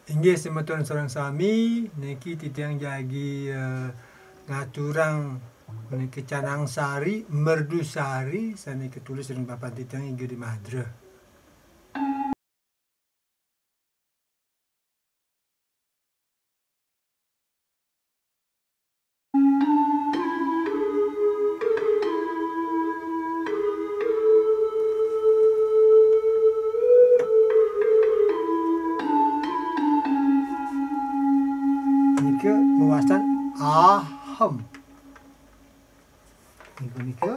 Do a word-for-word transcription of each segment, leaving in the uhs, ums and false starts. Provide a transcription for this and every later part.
Inggih, semeton sareng sami, niki titiang jagi, eh, ngaturang niki Canang Sari, Merdu Sari, sane ketulis ring papan titiang I G di Madra. Nika mawastan ahem. Nika, nika.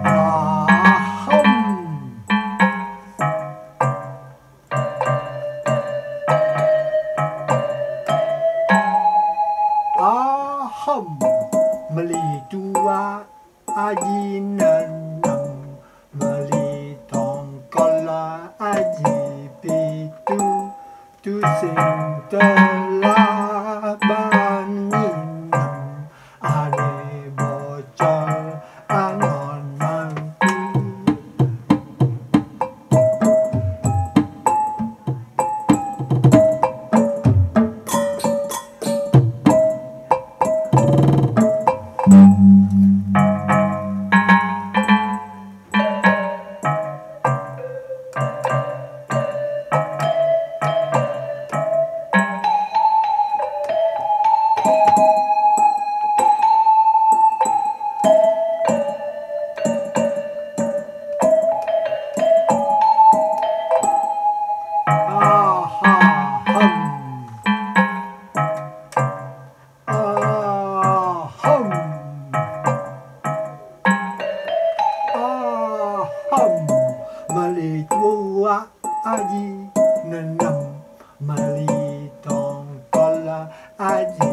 Ahem. Ahem. Meli tuak Aji nenem, meli tongkol Aji pitu, tusing telah ban nginem, ane bocol angon mangku. Ahem. Ahem. Ahem. Meli tuak Aji nenem, meli tongkol Aji